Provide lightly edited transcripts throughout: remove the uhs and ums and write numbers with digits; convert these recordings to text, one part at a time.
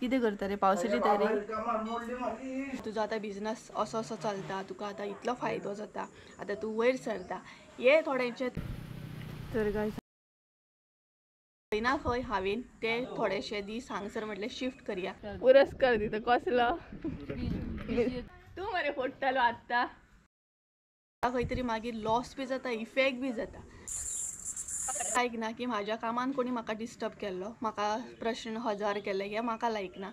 कितें करता रे पावसाची तयारी? तुजो आतां बिजनस असो असो चलता, तुका आतां इतलो फायदो जाता, आतां तूं वयर सरता हे थोड्यांचे. तर गायज खंय ना खंय हांवें ते थोडेशे दीस हांगसर म्हटलें शिफ्ट करया. पुरस्कार दिता कसलो तूं मरे फोडटालो आत्तां. खंय तरी मागीर लॉस बी जाता, इफेक्ट बी जाता. लायक ना की म्हाज्या कामान कोणी म्हाका डिस्टर्ब केल्लो, म्हाका प्रश्न हजार केल्ले हे म्हाका लायक ना.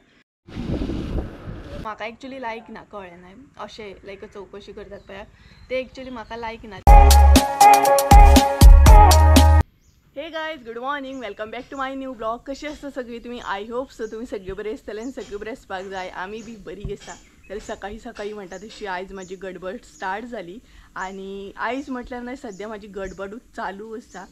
म्हाका एक्चुली लायक ना, कळ्ळें ना अशें लायक चवकशी करतात पळय ते एक्चुली म्हाका लायक ना. Hey guys, good morning, welcome back to my new blog. कशी आसता सगळी तुमी? I hope so तुमी सगळी बरी आसतले आनी सगळी बरी आसपाक जाय. आमी बी बरी आसा. तर सकाळी सकाळी म्हणटा तशी आयज म्हाजी गडबड स्टार्ट जाली आनी आयज म्हटल्यार न्हय सद्या म्हाजी गडबडूच चालू आसा.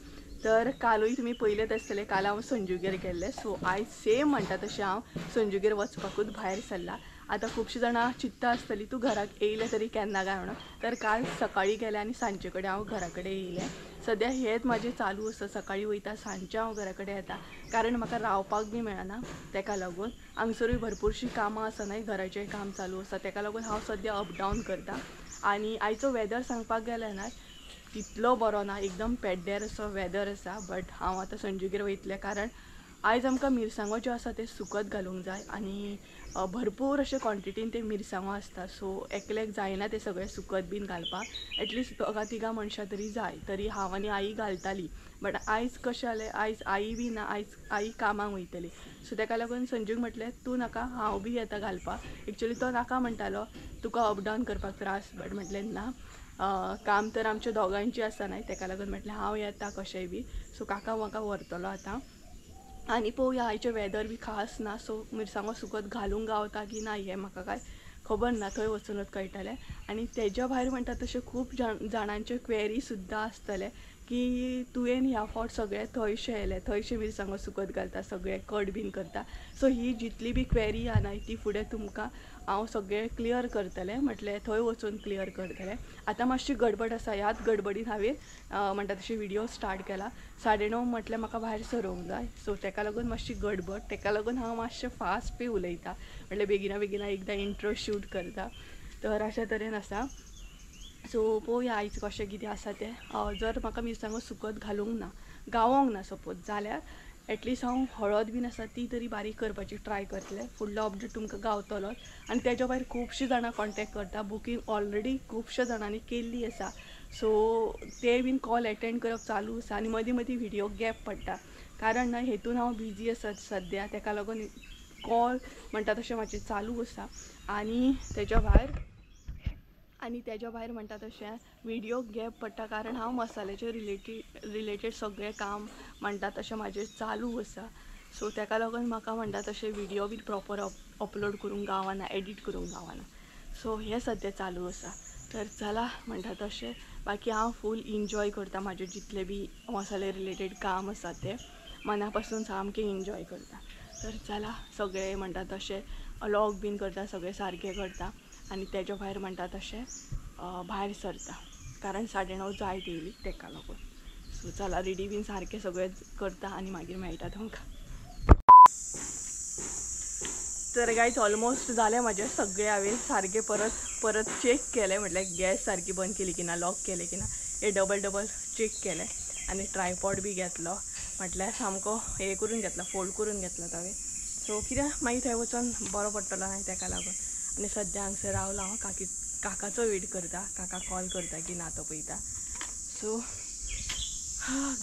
तर कालूय तुमी पयलेच आसतले, काल हांव संजूगेर गेल्लें. सो आयज सेम म्हणटा तशें हांव संजूगेर वचपाकूच भायर सरलां. आतां खुबशीं जाणां चिंत्ता आसतली तूं घराक येयलें तरी केन्ना काय म्हणून. तर काल सकाळीं गेलें आनी सांजे कडेन हांव घरा कडेन येयलें. सद्या हेंच म्हाजें चालू आसा, सकाळीं वयता सांजचें हांव घरा कडेन येता, कारण म्हाका रावपाक बी मेळना. तेका लागून हांगसरूय भरपूरशीं कामां आसा न्हय, घराचें काम चालू आसा, तेका लागून हांव सद्या अप डावन करता. आनी आयचो वेदर सांगपाक गेलें ना तितलो बरो ना, एकदम पेड्ड्यार असो वेदर आसा. बट हांव आतां संजूगेर वयतलें, कारण आयज आमकां मिरसांगो ज्यो आसा ते सुकत घालूंक जाय आनी भरपूर अशे क्वॉन्टिटीन ते मिरसांगो आसता. सो एकल्याक जायना ते सगळे सुकत बीन घालपाक, एटलिस्ट दोगां तिगां मनशां तरी जाय. तरी हांव आनी आई घालताली, बट आयज कशें जालें, आयज आई बी ना, आयज आई कामाक वयतली. सो तेका लागून संजूक म्हटलें तूं नाका, हांव बी येता घालपाक. एक्चुली तो नाका म्हणटालो, तुका अप डावन करपाक त्रास, बट म्हटलें ना, काम तर आमच्या दोगांयचें आसा न्हय, तेका लागून म्हटलें हांव येता कशेंय बी. सो काका म्हाका व्हरतलो आतां आनी पळोवया. आयचें वेदर बी खास ना, सो मिरसांगो सुकत घालूंक गावता की ना हें म्हाका कांय खबर ना, थंय वचूनच कळटलें. आनी तेज्या भायर म्हणटा तशें खूब जाणांचे क्वेरी सुद्दां आसतले की तुवें ह्या फावट सगळें थंयशें येयलें, थंयशें मिरसांगो सुकत घालता, सगळें कट बीन करता. सो ही जितली बी क्वेरी आहा न्हय ती फुडें तुमकां हांव सगळें क्लियर करतलें, म्हटलें थंय वचून क्लियर करतलें. आतां मातशी गडबड आसा, ह्याच गडबडीन हांवें म्हणटा तशी व्हिडियो स्टार्ट केला. 9:30 म्हटलें म्हाका भायर सरोंक जाय, सो तेका लागून मातशी गडबड, तेका लागून हांव मातशें फास्ट बी उलयता, म्हटलें बेगिना बेगिना एकदां इंट्रो शूट करता. तर अशा तरेन आसा. सो पळोवया आयज कशें कितें आसा तें. जर म्हाका मिरसांगो सुकत घालूंक ना, गावोंक ना सपोज, जाल्यार एटलिस्ट हांव हळद बीन आसा ती तरी बारीक करपाची ट्राय करतलें. फुडलो अपडेट तुमकां गावतलोच. आनी तेज्या भायर खुबशीं जाणां कॉन्टेक्ट करता, बुकींग ऑलरेडी खुबश्या जाणांनी केल्ली आसा. सो ते बीन कॉल एटेंड करप चालू आसा आनी मदीं मदीं व्हिडियो गॅप पडटा, कारण न्हय हेतून हांव बिजी आसा सद्या, तेका लागून कॉल म्हणटा तशें म्हाजें चालू आसा. आनी तेज्या भायर म्हणटा तशें व्हिडियो गॅप पडटा, कारण हांव मसाल्याचे रिलेटेड सगळें काम म्हणटा तशें म्हाजें चालू आसा. सो तेका लागून म्हाका म्हणटा तशें व्हिडियो बी प्रॉपर अपलोड करूंक गावना, एडिट करूंक गावना. सो हें सद्या चालू आसा. तर चला म्हणटा तशें बाकी हांव फूल इन्जॉय करता म्हाजें जितलें बी मसाले रिलेटेड काम आसा तें मना पासून सामकें इन्जॉय करता. तर चला सगळें म्हणटा तशें लॉक बीन करता, सगळें सारकें करता आनी तेज्या भायर म्हणटा तशें भायर सरता, कारण 9:30 जायत येयली तेका लागून. सो चला रेडी बीन सारकें सगळें करता आनी मागीर मेळटा तुमकां. तर गायज ऑलमोस्ट जालें म्हाजें सगळें, हांवें सारकें परत परत चॅक केलें, म्हटल्यार गॅस सारकी बंद केली की ना, लॉक केलें की ना, हे डबल डबल चॅक केलें. आनी ट्रायपॉड बी घेतलो, म्हटल्यार सामको हें करून घेतलो, फोल्ड करून घेतलो हांवें. सो कित्याक मागीर थंय वचोन बरो पडटलो न्हय तेका लागून. आनी सद्या हांगसर रावला हांव, काकाचो वेट करता, काका कॉल करता की ना तो पळयता. सो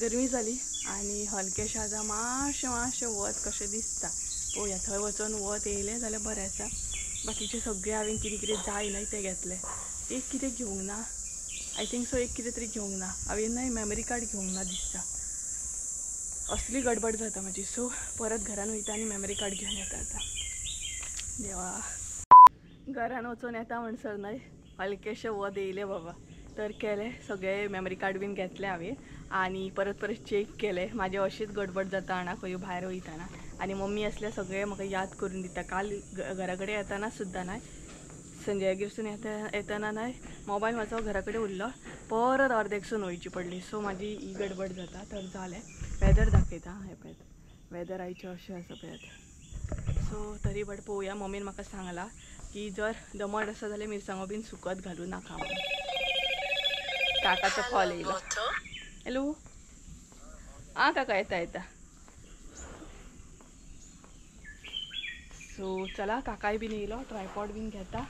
गरमी जाली आनी हलकेशें आतां मातशें मातशें वत कशें दिसता, पळोवया थंय वचोन वत येयलें जाल्यार बरें आसा. बाकीचें सगळें हांवें कितें कितें जाय न्हय तें घेतलें. एक कितें घेवंक ना, I think so एक कितें तरी घेवंक ना हांवें, न्हय मेमरी कार्ड घेवंक ना दिसता, असली गडबड जाता म्हाजी. सो परत घरान वयता आनी मेमरी कार्ड घेवन येता आतां. देवा, घरान वचून येता म्हणसर न्हय हलकेशें वत येयलें बाबा. तर केलें सगळें, मेमरी कार्ड बीन घेतलें हांवें आनी परत परत चॅक केलें. म्हाजें अशीच गडबड जाता जाणा खंय भायर वयतना. आनी मम्मी आसल्यार सगळें म्हाका याद करून दिता. काल घरा कडेन येतना सुद्दां न्हय, संजयागेरसून येतना न्हय मोबायल म्हाजो घरा कडेन उरलो, परत अर्देकसून वयची पडली. सो म्हाजी ही गडबड जाता. तर जालें, वेदर दाखयता, हें पळयात वेदर आयचें अशें आसा पळयात. सो तरी बट पळोवया. मम्मीन म्हाका सांगला की जर दमट आसा जाल्यार मिरसांगो बीन सुकत घालूं नाका म्हणून. काकाचो कॉल येयलो. हॅलो आं काका येता येता. सो चला काकाय बीन येयलो, ट्रायपॉड बीन घेता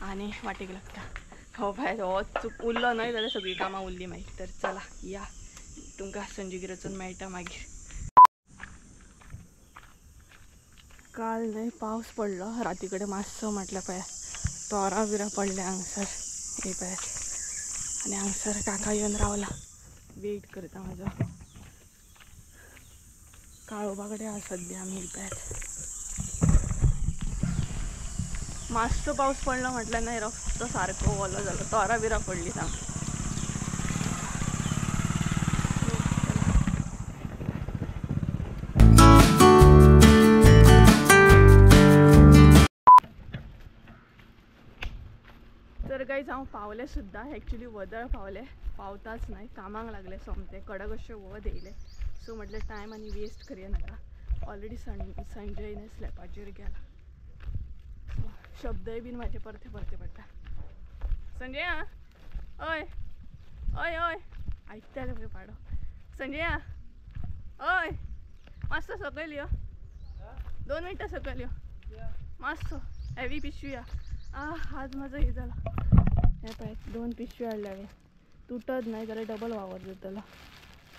आनी वाटेक लागता. हो भायर हो चूक उरलो न्हय जाल्यार सगळीं कामां उरली मागीर. तर चला या, तुमकां संजूगेर वचून मेळटा मागीर. काल न्हय पावस पडलो राती कडेन मातसो, म्हटल्यार पळय तोरां बिरां पडले हांगसर हे पळय. आनी हांगसर काका येवन रावला, वेट करता म्हाजो. काळोबा कडेन आसा सद्या आमी. पळयात मातसो पावस पडलो म्हटल्यार न्हय रस्तो सारको ओलो जालो, तोरां बिरां पडली सामकी. तर गायज हांव पावलें सुद्दां, एक्चुली वदळ पावलें, पावताच न्हय कामाक लागलें सोमतें, कडक अशें वत येयलें. सो म्हटलें टायम आनी वेस्ट करया नाका. ऑलरेडी संजय न्हय स्लॅपाचेर गेला, शब्दय बीन म्हाजे परते परते पडटा. संजय आं हय हय हय आयकताले पळय पाडो. संजय आं हय मातसो सकयल यो, 2 मिनटां सकयल यो मातसो, हेवी पिशवी या. आ आज म्हाजो हे जाला. हे पळय 2 पिशवी हाडल्या हांवें, तुटत न्हय जाल्यार डबल वावर जातलो.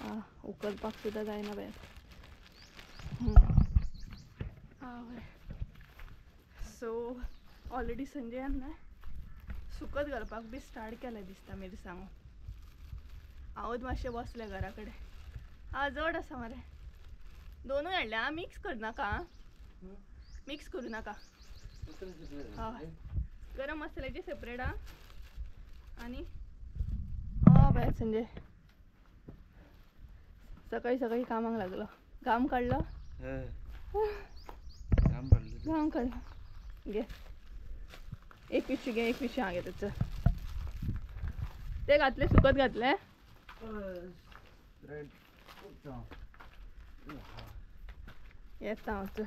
आ उखलपाक सुद्दां जायना पळय. हय सो ऑलरेडी संजयान न्हय सुकत घालपाक बी स्टार्ट केलें दिसता मिरसांगो. हांवूच मातशें बसलें घरा कडेन. आं जड आसा मरे, दोनूय हाडल्या. आं मिक्स कर नाका, आं मिक्स करूं नाका. हय गरम मसाल्याची सेपरेट. आं आनी हय पळय संजय सकाळी सकाळी कामाक लागलो. घाम काडलो, घाम काडलो. घे एक पिशवी घे, एक पिशवी हांव घेता. चल ते घातले सुकत घातले. येता हांव. चल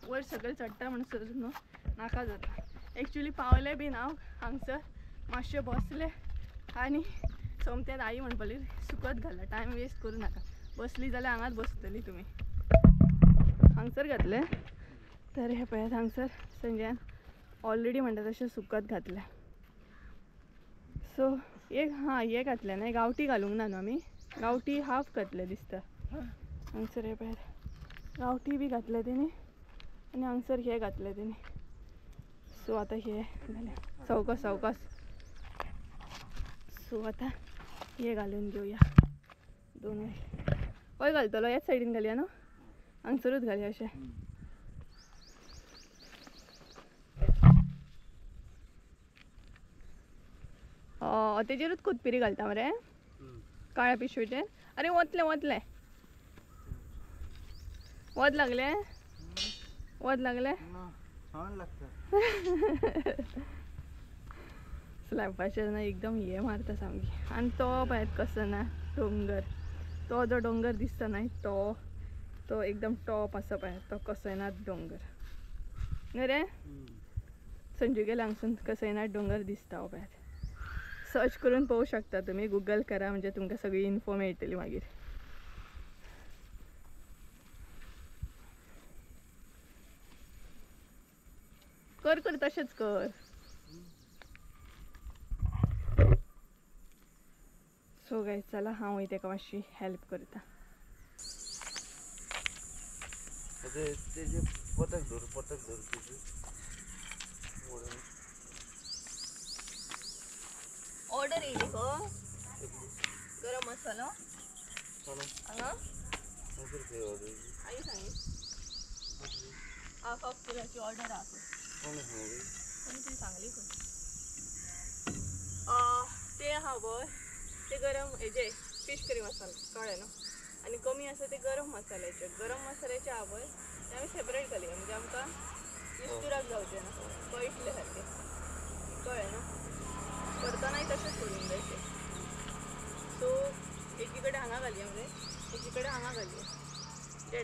वयर सकयल चडटा म्हणसर न्हू नाका जाता. एक्चुली पावलें बीन हांव हांगसर, मातशें बसलें आनी सोमतें आई म्हणपाली सुकत घाला, टायम वेस्ट करूं नाका, बसली जाल्यार हांगाच बसतली तुमी. हांगसर घातलें. तर हे पळयात हांगसर संजयान ऑलरेडी म्हणटा तशें सुकत घातलें. सो एक हां हे घातलें न्हय, गांवठी घालूंक ना न्हू आमी, गांवठी हाफ घातलें दिसता. हांगसर हे पळयात गांवठी बी घातलें तेणी आनी हांगसर हे घातलें तेणी. सो आतां हे जालें सवकास सवकास. सो आतां हे घालून घेवया दोनूय. खंय घालतलो? ह्याच सायडीन घालया न्हू, हांगसरूच घालया अशें. तेजेरूच कोथमिरी घालता मरे काळ्या पिशवेचेर. अरे वतलें वतलें, वत लागलें, वत लागलें. स्लॅपाचेर ना एकदम हे मारता सामकी. आनी तो पळयात कसो ना डोंगर, तो जो डोंगर दिसता न्हय तो तो एकदम टॉप आसा पळय, तो कसयनाथ डोंगर न्हय रे. संजू गेले हांगसून कसयनाथ डोंगर दिसता हो पळयात. सर्च करून पळोवंक शकता तुमी, गुगल करा, म्हणजे तुमकां सगळी इन्फो मेळटली मागीर. कर कर तशेंच कर. सो गायज चला हांव तेका मातशी हेल्प करता. ऑर्डर येयली गो गरम मसालो हांगा आई सांगी हाफ हाफ किलाची ऑर्डर आसा. कोणी तुवें सांगली खंय ते आहा पळय ते गरम हेजे फिश करी मसाला कळ्ळें न्हू. आनी कमी आसा ते गरम मसाल्याचे, गरम मसाल्याचे आहा पळय ते आमी सेपरेट घालया म्हणजे आमकां मिस्तुराक जावचें ना, कळटलें सारकें, कळ्ळें न्हू. करतनाय तशेंच करूंक जाय तें. सो एकी कडेन हांगा घालया मरे, एकी कडेन हांगा घालया. एक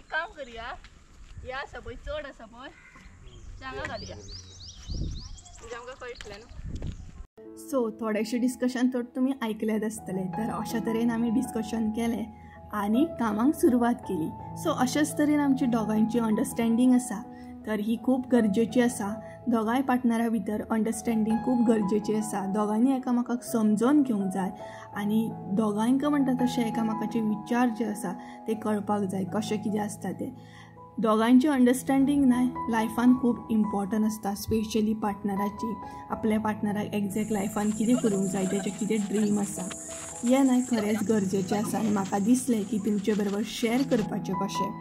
काम करूया, हे आसा पळय चड आसा पळय चांगा घालया, म्हणजे आमकां कळटलें न्हू. सो थोडेशें डिस्कशन तर तुमी आयकल्यात आसतलें. तर अशा तरेन आमी डिस्कशन केलें आनी कामाक सुरवात केली. सो अशेच तरेन आमची दोगांयची अंडरस्टँडींग आसा, तर ही खूब गरजेची आसा. दोगांय पार्टनरा भितर अंडरस्टँडींग खूब गरजेची आसा. दोगांनी एकामेकाक समजोन घेवंक जाय आनी दोगांयक म्हणटा तशें एकामेकाचे विचार जे आसा ते कळपाक जाय, कशें कितें आसता तें. दोगांयची अंडरस्टँडींग न्हय लायफान खूब इम्पॉर्टंट आसता, स्पेशली पार्टनराची. आपल्या पार्टनराक एग्जॅक्ट लायफान कितें करूंक जाय, तेजें कितें ड्रीम आसा, हें न्हय खरेंच गरजेचें आसा. आनी म्हाका दिसलें की तुमचे बरोबर शेअर करपाचें कशें,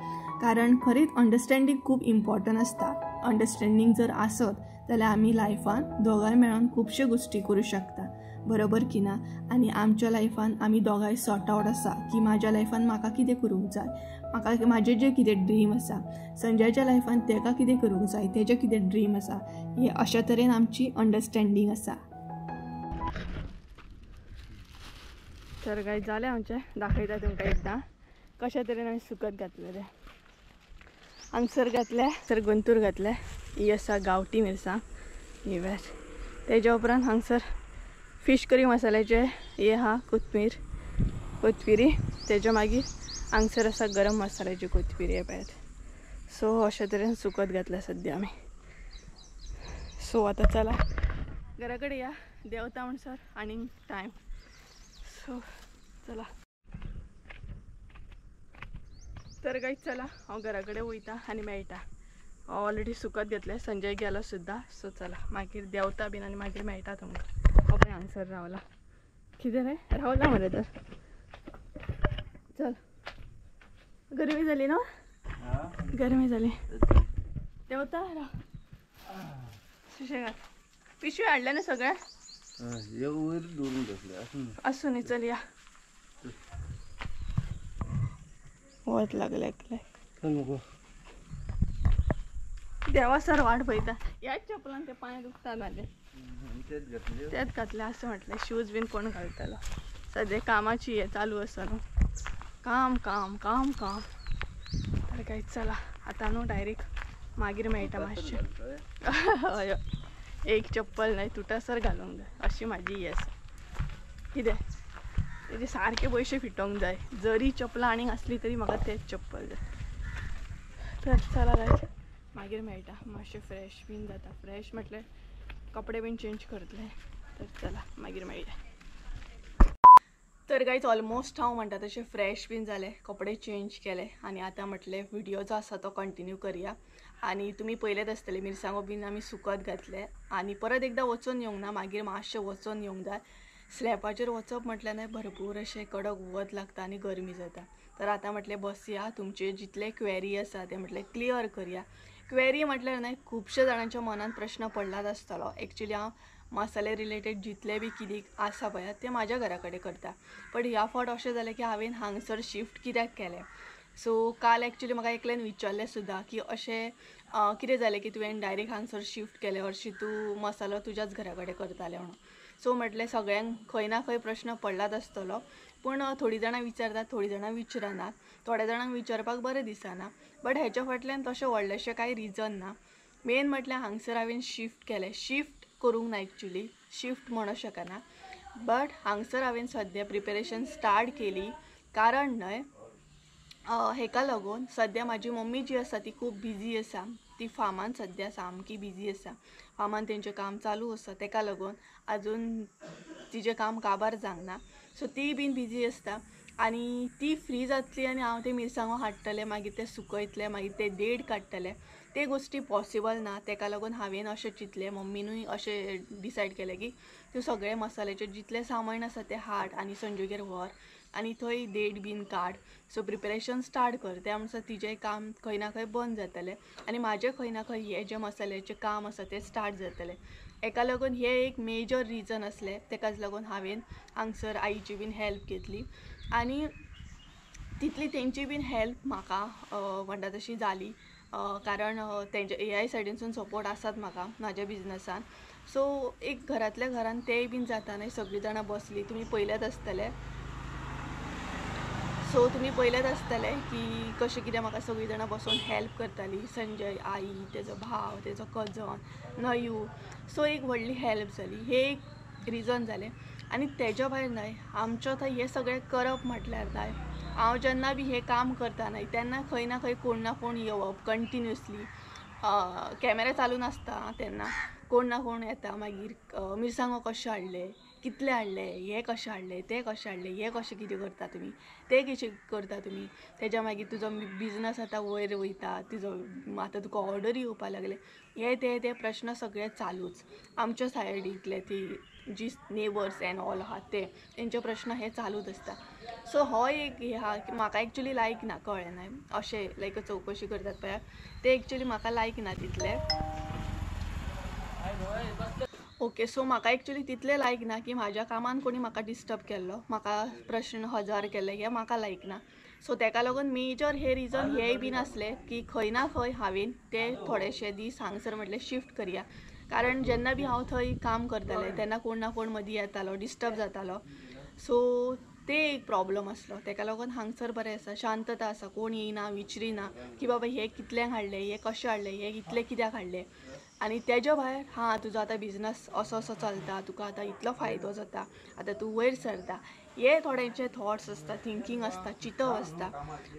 कारण खरेंच अंडरस्टँडींग खूब इम्पॉर्टंट आसता. अंडरस्टँडींग जर आसत जाल्यार आमी लायफान दोगांय मेळोन खुबश्यो गोश्टी करूं शकता, बरोबर की ना. आनी आमच्या लायफान आमी दोगांय सॉर्ट आवट आसा की म्हाज्या लायफान म्हाका कितें करूंक जाय, म्हाका म्हाजें जें कितें ड्रीम आसा, संजयाच्या लायफान तेका कितें करूंक जाय, तेजें कितें ड्रीम आसा. हे अशा तरेन आमची अंडरस्टँडींग आसा. तर काय जालें आमचें, दाखयता तुमकां एकदां कशा तरेन आमी सुकत घातलें तें. हांगसर घातलें, सर गुंतूर घातलें, ही आसा गांवठी मिरसांग ही वेज. तेज्या उपरांत हांगसर फिश करी मसाल्याचे हे आहा कोथमीर, कोथमिरी. तेज्या मागीर हांगसर आसा गरम मसाल्याची कोथमिरी, हे पळयात. सो अशे तरेन सुकत घातल्या सद्या आमी. सो आतां चला घरा कडेन या, देंवता म्हणसर आनीक टायम. सो चला तर गायज चला हांव घरा कडेन वयता आनी मेळटा. ऑलरेडी सुकत घेतलें, संजय गेलो सुद्दां. सो चला मागीर देंवता बीन आनी मागीर मेळटा तुमकां. हांव पळय हांगसर रावला, कितें रे रावला मरे. तर चल, गरमी जाली न्हू, गरमी जाली. देंवता राव सुशेगाद. पिशवी हाडले न्हू सगळें आसूं न्ही. चल या, वत लागलें एकलें. देवा सर वाट पळयता. ह्याच चपलान ते पांय दुखतात म्हाजे, तेच घातले असं म्हटलें. शूज बीन कोण घालतलो, सद्या कामाची हे चालू आसा न्हू, काम काम काम काम. तर काय चला आतां न्हू डायरेक्ट मागीर मेळटा मातशें. हय, एक चप्पल न्हय तुटासर घालूंक जाय अशी म्हाजी ही आसा. कितें तेजे सारके पयशे फिटोवंक जाय, जरी चपलां आनीक आसली तरी म्हाका तेच चप्पल जाय. तर चला गायज मागीर मेळटा. मातशें फ्रेश बीन जाता, फ्रेश म्हटल्यार कपडे बीन चेंज करतले. तर चला मागीर मेळटा. तर गायज ऑलमोस्ट हांव म्हणटा तशें फ्रेश बीन जालें, कपडे चेंज केले आनी आतां म्हटलें व्हिडियो जो आसा तो कंटिन्यू करया. आनी तुमी पयलेच आसतले मिरसांगो बीन आमी सुकत घातले आनी परत एकदां वचोन येवंक ना, मागीर मातशें वचोन येवंक जाय. स्लॅपाचेर वचप म्हटल्यार न्हय भरपूर अशें कडक वत लागता आनी गरमी जाता. तर आतां म्हटलें बसया, तुमचे जितले क्वेरी आसा ते म्हटलें क्लियर करया. क्वेरी म्हटल्यार न्हय खुबश्या जाणांच्या मनान प्रश्न पडलाच आसतलो. एक्चुली हांव मसाले रिलेटेड जितले बी कितें आसा पळय ते म्हाज्या घरा कडेन करता, बट ह्या फावट अशें जालें की हांवें हांगसर शिफ्ट कित्याक केलें. सो काल एक्चुली म्हाका एकल्यान विचारलें सुद्दां की अशें कितें जालें की तुवें डायरेक्ट हांगसर शिफ्ट केलें, हरशीं तूं मसालो तुज्याच घरा कडेन करतालें म्हणून. सो म्हटलें सगळ्यांक खंय ना खंय प्रश्न पडलाच आसतलो, पूण थोडीं जाणां विचारतात, थोडीं जाणां विचारनात, थोड्या जाणांक विचारपाक बरें दिसना. बट हेच्या फाटल्यान तशें व्हडलेंशें कांय रिजन ना. मेन म्हटल्यार हांगसर हांवें शिफ्ट केलें, शिफ्ट करूंक ना एक्चुली, शिफ्ट म्हणूंक शकना, बट हांगसर हांवें सद्या प्रिपेरेशन स्टार्ट केली. कारण न्हय हेका लागून सद्या म्हाजी मम्मी जी आसा ती खूब बिजी आसा, ती फार्मान सद्या सामकी बिजी आसा, फार्मान तेंचें काम चालू आसा, तेका लागून आजून तिजें काम काबार जावंक ना. सो ती बीन बिजी आसता आनी ती फ्री जातली आनी हांव ते मिरसांगो हाडटलें, मागीर ते सुकयतलें, मागीर ते देड काडटलें, ते गोश्टी पॉसिबल ना. तेका लागून हांवें अशें चिंतलें, मम्मीनूय अशें डिसायड केलें की तूं सगळें मसाल्याचें जितलें सामान आसा तें हाड आनी संजूगेर व्हर आनी थंय देड बीन काड. सो प्रिपेरेशन स्टार्ट कर, त्या म्हणसर तिजें काम खंय ना खंय बंद जातलें आनी म्हाजें खंय ना खंय हें जें मसाल्याचें काम आसा तें स्टार्ट जातलें. हेका लागून हें एक मेजर रिजन आसलें, तेकाच लागून हांवें हांगसर आईची बीन हेल्प घेतली आनी तितली तेंची बीन हेल्प म्हाका म्हणटा तशी जाली, कारण तेंचे ए I सायडीनसून सपोर्ट आसात म्हाका म्हाज्या बिजनसान. सो एक घरांतल्या घरान तेय बीन जाता न्हय, सगळीं जाणां बसली तुमी पयल्यात आसतले. सो तुमी पयल्यात आसतले की कशें कितें म्हाका सगळीं जाणां बसोन हेल्प करतालीं, संजय, आई, तेजो भाव, तेजो कजन, नयू. सो एक व्हडली हेल्प जाली, हे एक रिजन जालें. आनी तेज्या भायर न्हय आमचो थंय हें सगळें करप म्हटल्यार न्हय हांव जेन्ना बी हें काम करता न्हय तेन्ना खंय ना खंय कोण ना कोण येवप कंटिन्युअसली, कॅमेरा चालू नासता तेन्ना कोण ना कोण येता, मागीर मिरसांगो कशें हाडले, कितले हाडले, हें कशें हाडलें, तें कशें हाडलें, हें कशें कितें करता तुमी, तें कशें करता तुमी, तेज्या मागीर तुजो बिजनस आतां वयर वयता, तुजो आतां तुका ऑर्डर येवपा लागले, हे ते ते प्रश्न सगळे चालूच. आमच्या सायडींतले ती जी नेबर्स एन्ड ऑल आहा ते तेंचे प्रश्न हे चालूच आसता. सो हो एक हे आहा की म्हाका एक्चुली लायक ना, कळ्ळें ना, अशें लायक चवकशी करतात पळय ते एक्चुली म्हाका लायक ना तितले. ओके, सो म्हाका एक्चुली तितलें लायक ना की म्हाज्या कामान कोणी म्हाका डिस्टर्ब केल्लो, म्हाका प्रश्न हजार केल्ले, हें म्हाका लायक ना. सो तेका लागून मेजर हे रिजन हेय बीन आसलें की खंय ना खंय हांवें ते थोडेशे दीस हांगसर म्हटलें शिफ्ट करया, कारण जेन्ना बी हांव थंय काम करतालें तेन्ना कोण ना कोण मदीं येतालो, डिस्टर्ब जातालो. सो ते एक प्रॉब्लम आसलो, तेका लागून हांगसर बरें आसा, शांतता आसा, कोण येयना, विचरिना की बाबा हें कितल्यांक हाडलें, हें कशें हाडलें, हें इतलें कित्याक हाडलें. आनी तेज्या भायर हां तुजो आतां बिजनस असो असो चलता, तुका आतां इतलो फायदो जाता, आतां तूं वयर सरता, हे थोड्यांचे थॉट्स आसता, थिंकींग आसता, चिंतप आसता,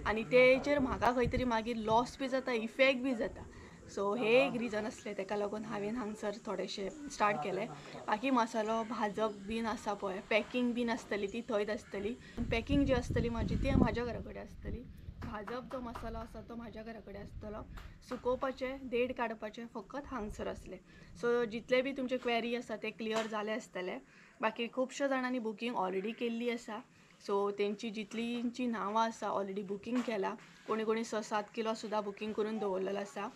आनी तेजेर म्हाका खंय तरी मागीर लॉस बी जाता, इफेक्ट बी जाता. सो हे एक रिजन आसलें तेका लागून हांवें हांगसर थोडेशें स्टार्ट केलें. बाकी मसालो भाजप बीन आसा पळय, पॅकींग बीन आसतली ती थंयच आसतली, पॅकींग जी आसतली म्हाजी ती म्हाज्या घरा कडेन आसतली, भाजप जो मसालो आसा तो म्हाज्या घरा कडेन आसतलो, सुकोवपाचें, देड काडपाचें फकत हांगसर आसलें. सो जितले बी तुमचे क्वेरी आसा ते क्लियर जाले आसतले. बाकी खुबश्या जाणांनी बुकींग ऑलरेडी केल्ली आसा, सो तेंची जितलींची नांवां आसा ऑलरेडी बुकींग केलां, कोणी कोणी 6-7 किलो सुद्दां बुकींग करून दवरलेलो आसा.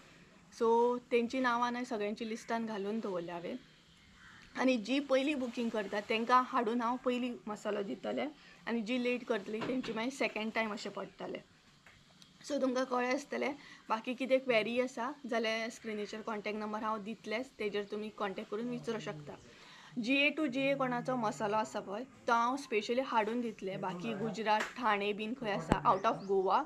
सो तेंची नांवां न्हय सगळ्यांची लिस्टान घालून दवरल्या हांवें, आनी जी पयलीं बुकींग करता तांकां हाडून हांव पयलीं मसालो दितलें, आनी जी लेट करतली तेंची मागीर सेकेंड टायम अशें पडटलें. सो तुमकां कळ्ळें आसतलें. बाकी कितें क्वेरी आसा जाल्यार स्क्रिनीचेर कॉन्टेक्ट नंबर हांव दितलेंच, तेजेर तुमी कॉन्टेक्ट करून विचारूंक शकता. GA to GA कोणाचो मसालो आसा पळय तो हांव स्पेशली हाडून दितलें. बाकी गुजरात, ठाणे बीन खंय आसा आवट ऑफ गोवा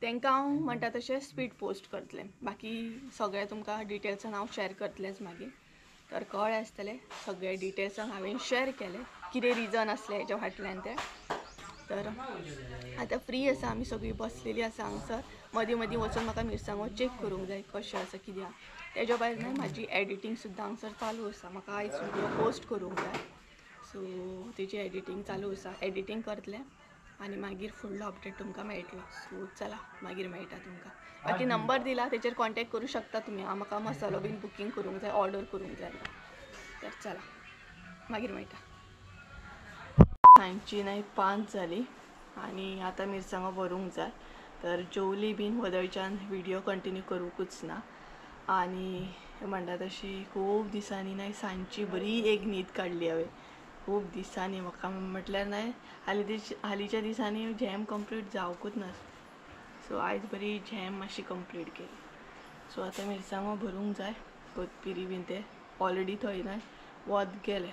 तांकां हांव म्हणटा तशें स्पीड पोस्ट करतलें. बाकी सगळें तुमकां डिटेल्सान हांव शेअर करतलेंच मागीर. तर कळ्ळें आसतलें, सगळे डिटेल्सान हांवें शेअर केलें, कितें रिजन आसलें हेच्या फाटल्यान तें. तर आतां फ्री आसा, आमी सगळीं बसलेलीं आसा हांगसर, मदीं मदीं वचून म्हाका मिरसांगो चॅक करूंक जाय कशें आसा कितें आहा. तेज्या भायर न्हय म्हाजी एडिटींग सुद्दां हांगसर चालू आसा, म्हाका आयज व्हिडियो पोस्ट करूंक जाय. सो तेजी एडिटींग चालू आसा, एडिटींग करतलें आनी मागीर फुडलो अपडेट तुमकां मेळटलो. सो चला मागीर मेळटा तुमकां. बाकी नंबर दिला तेचेर कॉन्टेक्ट करूं शकता तुमी, म्हाका मसालो बीन बुकींग करूंक जाय, ऑर्डर करूंक जाय. तर चला मागीर मेळटा. सांजची न्हय 5 जाली आनी आतां मिरसांगो भरूंक जाय. तर जेवली बीन वदळच्यान व्हिडियो कंटिन्यू करूंकूच ना. आनी म्हणटा तशी खूब दिसांनी न्हय सांजची बरी एक न्हीद काडली हांवें, खूब दिसांनी. म्हाका म्हटल्यार न्हय हालींच्या दिसांनी झेम कंप्लीट जावंकूच ना. सो आयज बरी झेम मातशी कंप्लीट केली. सो आतां मिरसांगो भरूंक जाय, कोथमिरी बीन ते ऑलरेडी थंय न्हय वत गेलें.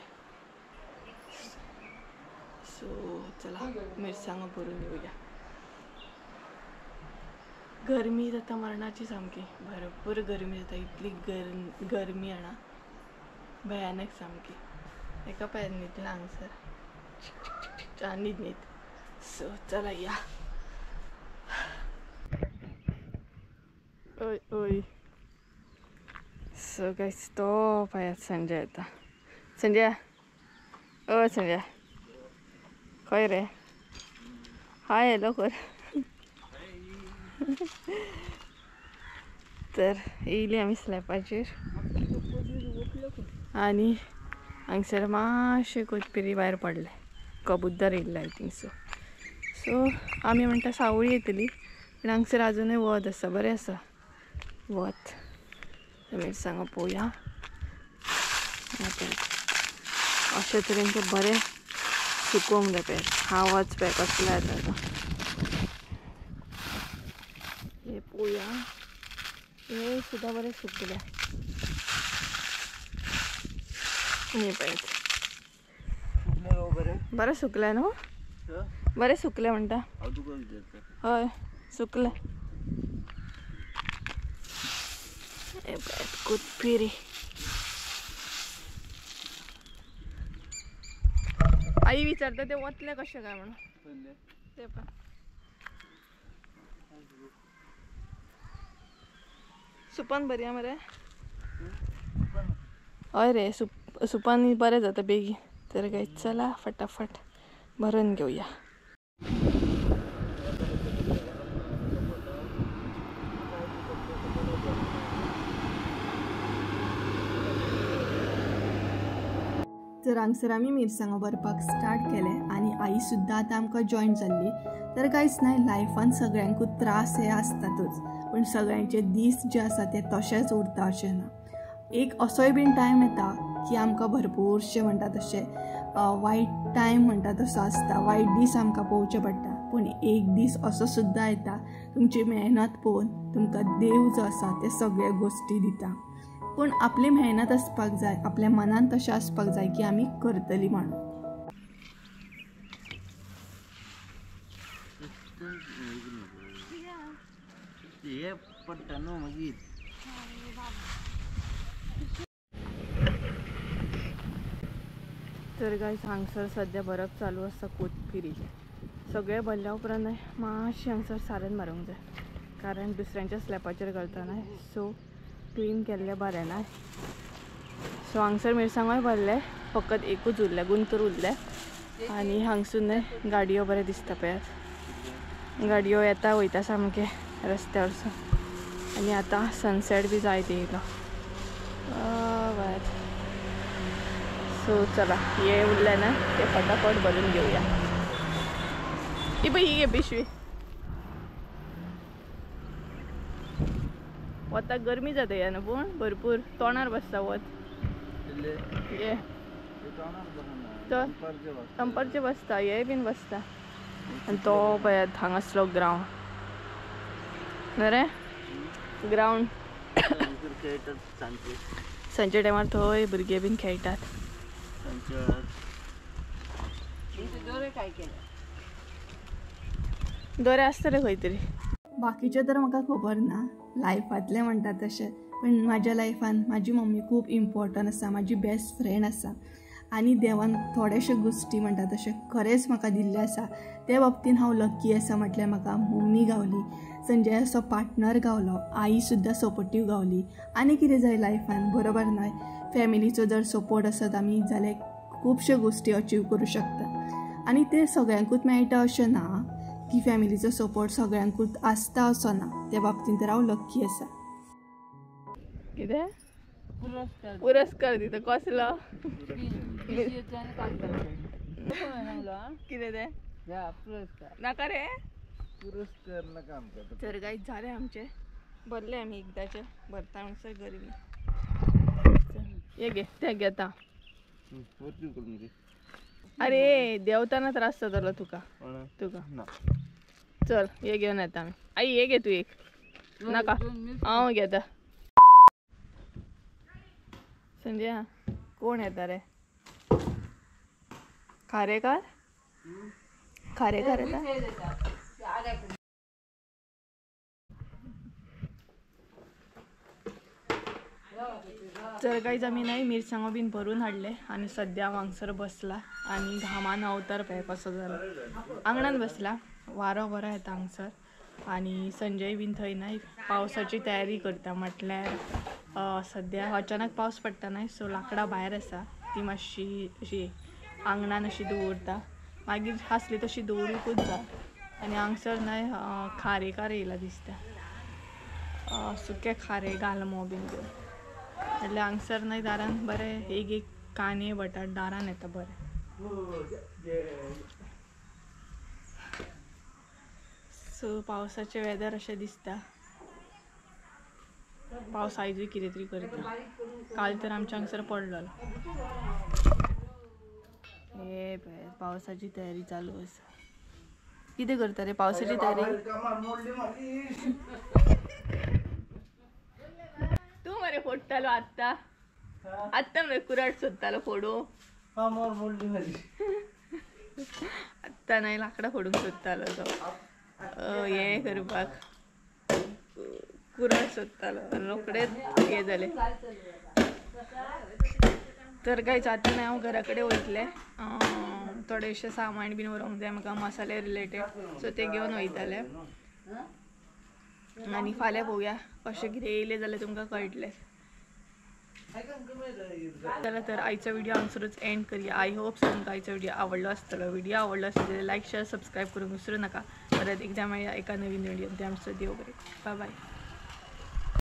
सो चला मिरसांगो भरून येवया. गरमी जाता मरणाची सामकी, भरपूर गरमी जाता, इतली गरमी जाणा भयानक सामकी. एका पांयार न्हिदला हांगसर, न्हीद न्हीद. सो चला या. ओय ओय. सो गायस तो पळयात संजय येता. संजय, ओ संजय खंय रे? हाय हॅलो कर. तर येयली आमी स्लॅपाचेर आनी हांगसर मातशें कोथमिरी भायर पडलें, कबूतर येयल्ले I think so. सो आमी म्हणटा सावळी येतली, पूण हांगसर आजुनूय वत आसा, बरें आसा वत. मिरसांगो पळोवया. अशे तरेन तें बरें सुकोवंक जाय पळय, आवाज पळय कसलो येता तो. हे पळोवया, हे सुद्दां बरें सुकलें. हे पळयात बरें सुकलें न्हू, बरें सुकलें म्हणटा. हय सुकलें. हे पळयात कोथमिरी. आई विचारता ते वतले कशें काय म्हणून, ते पण सुपान बरी आहा मरे. हय रे सुपान बरें जाता बेगीन. तर काय चला फटाफट भरून घेऊया. तर हांगसर आमी मिरसांगो भरपाक स्टार्ट केले आनी आई सुद्दां आतां आमकां जॉयन जाल्ली. तर कांयच न्हय, लायफान सगळ्यांकूच त्रास हे आसतातूच, पूण सगळ्यांचे दीस जे आसा ते तशेंच उरता अशें ना. एक असोय बीन टायम येता की आमकां भरपूरशे म्हणटा तशें वायट टायम म्हणटा तसो आसता, वायट दीस आमकां पळोवचे पडटा. पूण एक दीस असो सुद्दां येता तुमची मेहनत पळोवन तुमकां देव जो आसा ते सगळे गोश्टी दिता. पूण आपली मेहनत आसपाक जाय, आपल्या मनान तशें आसपाक जाय की आमी करतली म्हणून. तर गायस हांगसर सद्या भरप चालू आसा कोथमिरी. सगळें भरल्या उपरांत मातशें हांगसर सारण मारूंक जाय, कारण दुसऱ्यांच्या स्लॅपाचेर घालता न्हय, सो क्लीन केल्लें बरें न्हय. सो हांगसर मिरसांगोय भरले, फकत एकूच उरलें, गुंतूर उरलें. आनी हांगसून न्हय गाडयो बरें दिसता पळयात, गाडयो येता वयता सामकें रस्त्यावरसून. आनी आतां सनसेट बी जायत येयलो पळयात. सो चला हे उरलें ना ते फटाफट भरून घेवया. ही पळय ही घे पिशवी. वताक गरमी जाता ह्या न्हू, पूण भरपूर तोंडार बसता वत. ये तंपरचें बसता, हे बीन बसता. आनी तो पळयात हांगासलो ग्रावंड न्हय रे, ग्रावंड सांजच्या टायमार थंय भुरगे बीन खेळटात. दोरे आसतले खंय तरी. बाकीचें तर म्हाका खबर ना लायफांतलें म्हणटा तशें, पण म्हाज्या लायफान म्हाजी मम्मी खूब इम्पॉर्टंट आसा, म्हाजी बेस्ट फ्रेंड आसा. आनी देवान थोडेशे गोश्टी म्हणटा तशें खरेंच म्हाका दिल्लें आसा. ते बाबतीन हांव लकी आसा. म्हटल्यार म्हाका मम्मी गावली, संजय असो पार्टनर गावलो, आई सुद्दां सपोर्टीव गावली. आनी कितें जाय लायफान, बरोबर न्हय? फॅमिलीचो जर सपोर्ट आसत आमी जाल्यार खुबश्यो गोश्टी अचीव करूं शकता. आनी ते सगळ्यांकूच मेळटा अशें ना की फॅमिलीचो सपोर्ट सगळ्यांकूच आसता असो ना. त्या बाबतीन तर हांव लक्की आसा. कितें पुरस्कार दिता कसलो? कितें तें नाका रे पुरस्कार नाका आमकां. तर काय जालें आमचें, भरलें आमी एकदाचें, भरता म्हणसर गरमी. हे घे ते घेता. अरे देंवताना त्रास जातलो तुका, तुका चल हे घेवन येता आमी. आई हे घे तूं एक, नाका हांव घेता. संजय कोण येता रे? खारेकार, खारेकार येता. तर कांय आमी न्हय मिरसांगो बीन भरून हाडले आनी सद्या हांव हांगसर बसला आनी घामान अवतार पळय कसो जाला. आंगणान बसला, वारो बरो येता हांगसर. आनी संजय बीन थंय न्हय पावसाची तयारी करता. म्हटल्यार सद्या अचानक पावस पडटा न्हय, सो लांकडां भायर आसा ती मातशी अशी आंगणान अशी दवरता, मागीर आसली तशी दवरूंकूच जाय. आनी हांगसर न्हय खारेकार येयला दिसता, सुके खारे गालमो बीन घेवन. म्हटल्यार हांगसर न्हय दारान बरें एक एक कांदे बटाट दारान येता बरें. सो पावसाचें वेदर अशें दिसता. पावस आयजूय कितें तरी करता. काल तर आमच्या हांगसर पडलेलो. हे पळय पावसाची तयारी चालू आसा. कितें करता रे पावसाची तयारी? तूं मरे फोडटालो आत्तां. आत्तां मरे कुराड सोदतालो फोडू. कामावर मोडली माझी. आत्तां न्हय लांकडां फोडूंक सोदतालो तो, हें करपाक कुराड सोदतालो आनी रोखडेच हें जालें. तर गायज आतां न्हय हांव घरा कडेन वयतलें, थोडेशें सामान बीन व्हरूंक जाय म्हाका मसाले रिलेटेड, सो ते घेवन वयतालें. आनी फाल्यां पळोवया कशें कितें येयलें जाल्यार तुमकां कळटलें. चला तर आयचो व्हिडिओ हांगसरूच एंड करया. I hope so तुमकां आयचो व्हिडिओ आवडलो आसतलो. व्हिडिओ आवडलो आसलो जाल्यार लायक शेअर सबस्क्रायब करूंक विसरूं नाका. परत एकदां मेळया एका नवीन व्हिडियोन. ते आमचो देव बरें. बाय बाय.